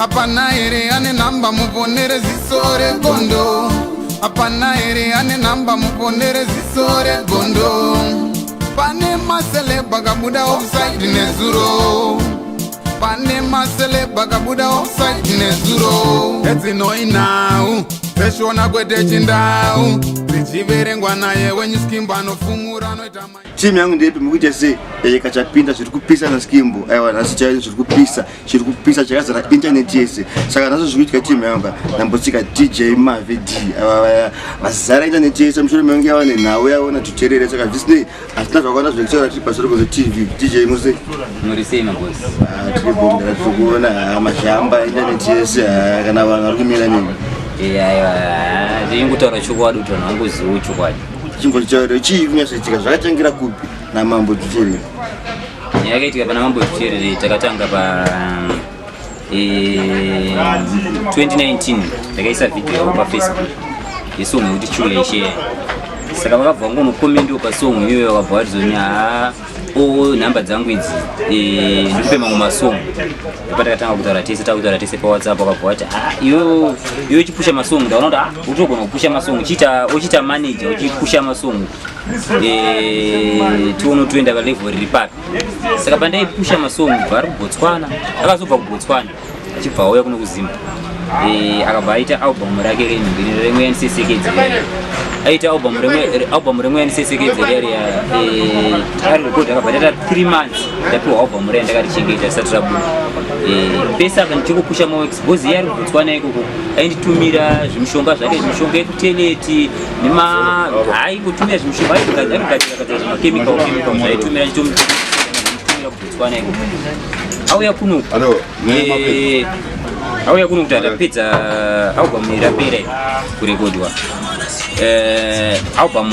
Hapana here ane nhamba muponere ziso regondo? Hapana here ane nhamba muponere ziso regondo? Pane maceleb akabuda offside nezuro. Pane maceleb akabuda offside nezuro. Edzinoi nhau dzeshona kwete chindau dzichiverengwa naye wenyu Skimbo anofumura anoita Timu yangu ndeipi mukuita sei? Kachapinda zviri kupisa naSkimbo. Aiwa nhasi chaizvo zviri kupisa, chiri kupisa chakazara internet yese. Saka nhasi zviri kuitika timu yangu ndambotsika DJ Mave D. Ava vazara internet yese mushure mekunge yava nenhau yavo natuterere. Saka zvisinei hatina zvakawanda zvekutaura tiri paSorokozo TV. DJ muri sei? Muri sei mabosi? Ah, tiri bomba tiri kuona mazhamba internet yese kana vanhu vari kumira nini. Aiwa ndingotaura chokwadi kuti vanhu vangozivawo chokwadi. Chimbotaura chii kunyatsoitika zvakatangira kupi namambo Dhuterere? Nyaya yakaitika pana mambo Dhuterere takatanga pa 2019 ndakaisa video yavo pafacebook yesong yekuti chiuya isheya saka vakabva vangonokomendiwo pasong iyoyo vakabva vatizoni haa o nhamba dzangu idzi ndikupe mamwe masong ndopatakatanga kutaura tese takutaura tese pawhatsapp vakabva vati ah, iwe iwe uchipusha masong ndaona kuti ah, utogona kupusha masong uchiita uchiita manager uchipusha masong tione toenda palevel riri papi saka pandaipusha masong bva ari kubotswana akazobva kubotswana achibva auya kuno kuzimba akabva aita album rake renhingiriro remweya ndisesekedze aita album remwe album remweya ndisesekedze riya riya takarirekodha akabva taita 3 months ndapiwa album riya ndakarichengeta risati rabuda pese apa ndichingopusha maworks because iye ari kubotswana ikoko ainditumira zvimishonga zvake zvimishonga yekuteleti nema aingotumira zvimishonga aigadzira gadzira zvimachemical chemical zvaitumira achitomira kubotswana ikoko auya kuno auya kuno kuti atapedza album rapera kurekodwa album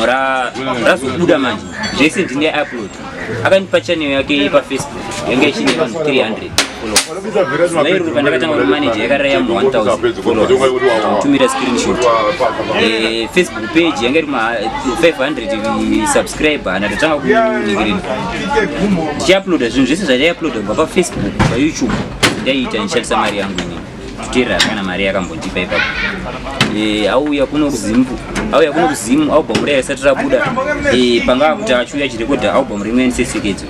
razobuda manje zvese ndine upload akandipa channel yake pafacebook yanga ichine vanhu 300 followers iroro pandakatanga kumanager yakaraya mu 1000 followers tumira screenshot Facebook page yanga iri ma 500 subscriber andatotanga kuningirina ndichiuploada zvinhu zvese zvandaiuploada kubva pafacebook payoutube ndaiita ndichishandisa mari yangu inini tuterera kana mari yakambondipa ipapo auya kuno kuzimbu auya kuno kuzimu album riya risati rabuda panga kuti achiuya achirekodha album rimwe ndisesekedzo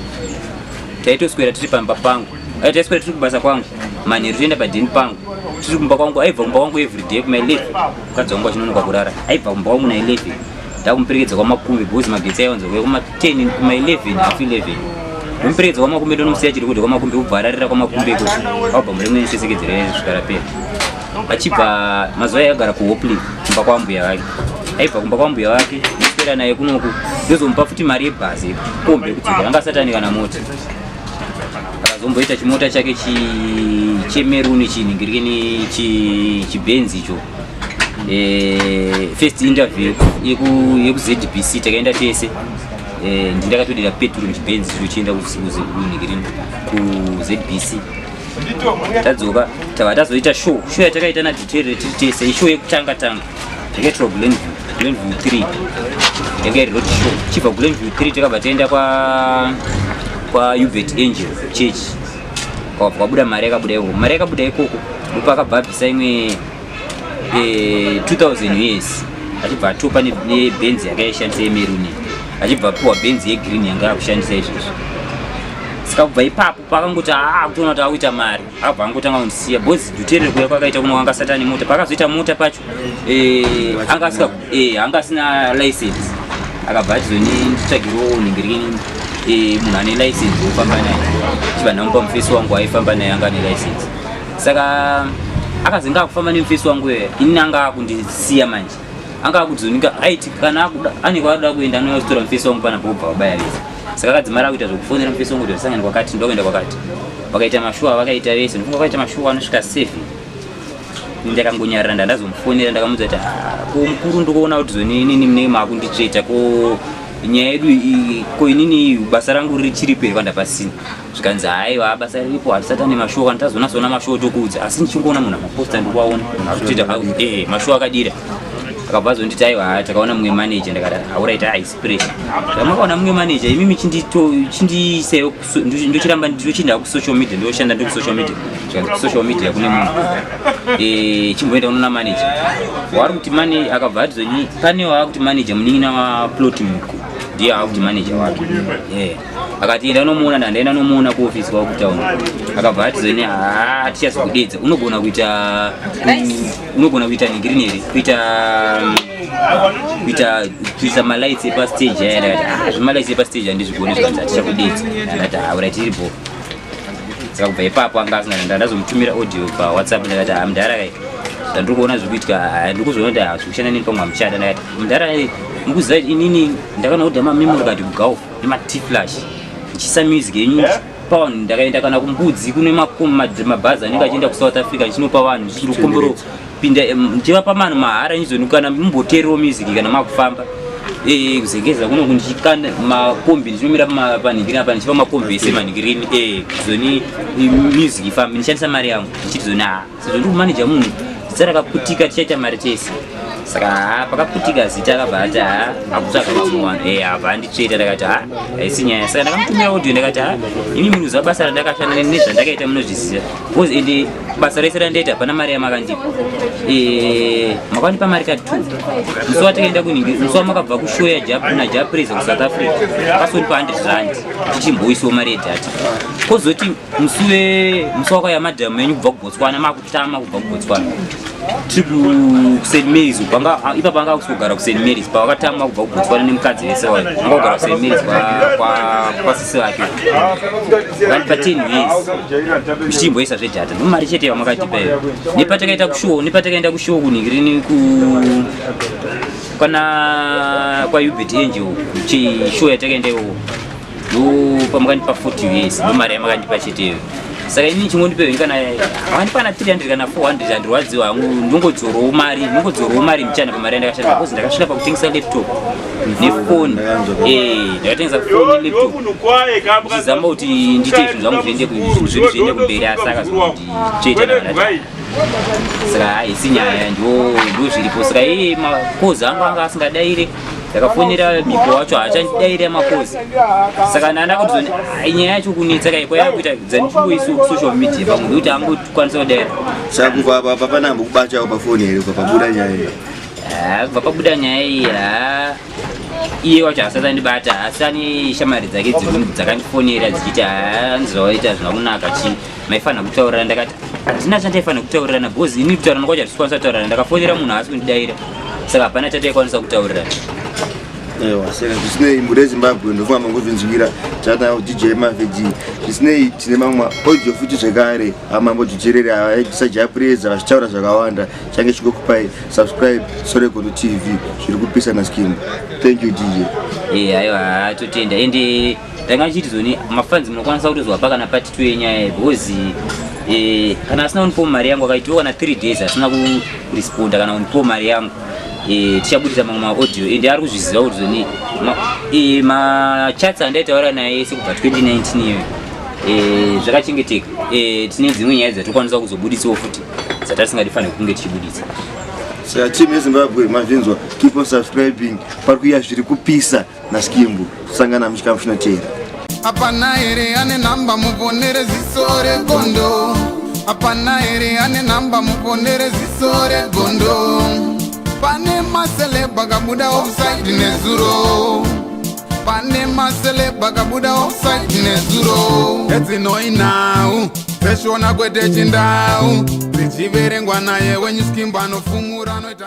taitoswera tiri pamba pangu taiswera tiri kubasa kwangu manheru toenda padheni pangu tiri kumba kwangu aibva kumba kwangu everyday kuma 11 mukadzi wangu achinonoka kurara aibva kumba kwangu na 11 ndakumuperekedza kwamakumbi because magetsi aiwanza kuuya kuma 10 kuma 11 half 11 ndomuperekedza kwamakumbi ndonomusiya chiri kudya kwamakumbi kubva ararira kwamakumbi ikoko album rimwe ndisesekedzera svika rapera achibva mazuva aigara kuhopley kumba kwambuya vake aibva kumba kwambuya vake ndoswera naye kunoku ndozomupa futi mari yebhazi kombe yekudzokera anga asati ane kana mota akazomboita chimota chake chemeruni chinhingirikini chibhenzi icho first interview yekuzbc takaenda tese ndindakatodira peturu muchibhenzi icho chienda kunhingirikini kuzbc tadzoka tava tazoita show show yatakaita nadhuterere tiri tese ishow yekutanga tanga takaitirwa glenview glenview 3 yanga iri road show chibva glenview 3 takabva taenda kwa kwa Uebert Angel church kwabva kwabuda mari yakabuda ikoko mari yakabuda ikoko ndopakabva abvisa imwe 2000 years achibva atopa nebenzi yanga yaishandisa yemeruni achibva apiwa benzi yegreen yanga yakushandisa izvezvi saka kubva ipapo paakangoti aa kutoona kuti akuita mari akabva angotanga kundisiya because dhuterere kuya kwakaita kuno anga asati ane mota paakazoita mota pacho anga asika anga asina license akabva atizoni nditsvagirewo nhingirini munhu ane license wofamba naye chibva ndamupa mufesi wangu aifamba naye anga ane license saka akazenge akufamba nemufesi wangu iyoyo inini anga akundisiya manje anga akudzonika aiti kana akuda ane kwaada kuenda anouya kuzotora mufesi wangu panapa obva wabaya vese saka akadzimara akuita zvekufonera mufesi wangu kuti vasangane kwakati ndokuenda kwakati vakaita mashuwa vakaita vese ndofunga vakaita mashuwa anosvika 7 ndakangonyarira ndandazomufonera ndakamuudza kuti ko mukuru ndikuona kuti zoni inini munenge maakunditsveta ko nyaya yedu ko inini basa rangu richiripo here kwandapasina zvikanzi haiwa basa riripo hatisati ane mashuwa kana tazonasoona mashuwa tokuudza asi ndichingoona munhu amaposta ndikuaona akutoita mashuwa akadira Akabva azonditi, "Aiwa, takaona mumwe manager." Ndakati, "Alright, haisi pressure. Makaona mumwe manager, imimi chindiisewo." Ndochiramba ndochienda kusocial media, ndoshanda ndi kusocial media. Zvikanzi kusocial media kune munhu. Chimboenda unoona manager waari kuti mane. Akabva ati zoni pane waakuti manager munin'ina waPlot Muku, ndiye aakuti manager wake. Akati enda unomuona. Ndandaenda nomuona kuofisi kwavo kutauni. Akabva ati zoni, "Haa, tichazokudedza. Unogona kuita ningirini here, kuita malights epastage aya?" Ndakati, "Ah, zvemalights epastage handizvigoni." Zvikanzi, "Hatichakudedza." Ndakati, "Alright, iripo." Saka kubva ipapo anga asina. Ndandazomutumira audio paWhatsApp. Ndakati, "Ah, mudhara kai, zvandiri kuona zviri kuitika, ndiri kuzoona kuti hazvi kushanda neni, pamwe hamuchada." Ndakati, "Mudhara, mukuziva inini ndakanoodha mamemory card kuGulf nemaT-flash, ndichiisa music yenyu pavanhu. Ndakaenda kana kuMbudzi kune mabhazi anenge achienda kuSouth Africa, ndichinopa vanhu, ndichiri kukombero pinda, ndichivapa manhu mahara nizoni kana mumboteererawo music kana makufamba. Kuzengeza kuno ndichikanda makombi, ndichinomira panhingirini apa, ndichipa makombi ese manhingirini, zoni music ifambe, ndishandisa mari yangu." Ndichiti zoni, "Ha, sezvo ndiri kumaneja munhu, zita rakaputika, tichaita mari tese." Saka ha, pakaputika zita, akabva ati, "Ha, akutsvaga vamwe vanhu." Abva anditsveta. Ndakati, "Ha, haisi nyaya." Saka ndakamutumira audio. Ndakati, "Ha, imi munoziva basa randakashanda nezvandakaita, munozviziva, because ende basa rese randaita hapana mari yamakandipa. Makandipa mari ka2 musi watakaenda kuningi, musi wamakabva kushow naJah Prayzah kuSouth Africa, kasonipa 100 rand tichimboisawo mari yedata. Kozoti musi wakauya madhamu enyu kubva kuBotswana, makutama kubva kuBotswana, tiri kuSt Marys, ipapo anga akusi kugara kuSt Marys pavakatama kubva kuBotswana nemukadzi vese wayo, anga kugara kuSt Marys kwasisi vake. Vandipa 10 years tichimboisa zvedata, ndomari chete yamakatipa iyo. Nepatakaita kushow, nepatakaenda kushow kunhingirini ku kana kwaUbert Angel, chishow yatakaenda iwowo, ndo pamakandipa 40 years, ndo mari yamakandipa cheteyo. Saka inini chingondipewo kana makandipa kana 300 kana 400, handirwadziwa hangu. Ndongodzorowo mari muchana pamari yandakashanda, because ndakasvika pakutengesa laptop nefoni. Ndakatengesa foni nelaptop ndichizama kuti ndiite zvinhu zvangu zviende, zvinhu zvedu zviende kumberi, asi akazonditsveta. Saka haisi nyaya, ndo zviripo. Saka iye macalls angu anga asingadaire. Ndakafonera miko wacho, haachandidaira macalls. Saka ndandakutizoni nyaya yacho kunetsa kai kwayakuita dzandichingoiso kusocial media, pamwe ndekuti angokwanisa kudaira. Saka kubva apa pana ambokubatawo pafoni here kubva pabuda nyaya iyi? Ah, kubva pabuda nyaya iyi, ha, iye wacho asati andibata, asi ane shamwari dzake dzakandifonera dzichiti, "Hanzi zvawaita zvina kunaka, chi maifanira kutaurirana." Ndakati handina chandaifanira kutaurirana, because ini kutaurirana kwacho hatikwanisa kutaurirana. Ndakafonera munhu, haasi kundidaira, saka hapana chataikwanisa kutaurirana. Aiwa, saka zvisinei, mhuri yeZimbabwe, ndofunga mangozvinzwira tanawo DJ Mavg. Zvisinei, tine mamwe audio futi zvekare amambojucherere avaisa Jah Prayzah vachitaura zvakawanda. Change chingokupai subscribe Soregondo TV, zviri kupisa naSkimbo. Thank you, DJ. Aiwa, totenda. Ende ndanga chiti zoni mafans munokwanisa kutozwapa kana part 2 yenyaya, because kana asina kundipawo mari yangu, akaitiwo kana 3 days asina kuresponda kana kundipawo mari yangu, tichabudisa mamwe maaudio. Ende ari kuzviziva kuti zoni machats andaitaura naye ese kubva 2019 iyoyo, zvakachengeteka. Tine dzimwe nyaya dzatokwanisa kuzobudisawo futi dzatatisingadifaniri kunge tichibudisa. Saka team yeZimbabwe, mazvinzwa. Keep on subscribing, pari kuiya zviri kupisa naSkimbo. Kusangana muchikamu chinoteera. Hapana here ane nhamba muponere ziso regondo? Hapana here ane nhamba muponere ziso regondo? Pane maceleb akabuda offside nezuro, pane maceleb akabuda offside nezuro. Edzinoinhau dzeshona kwete chindau, dzichiverengwa naye wenyu Skimbo anofumura anoita.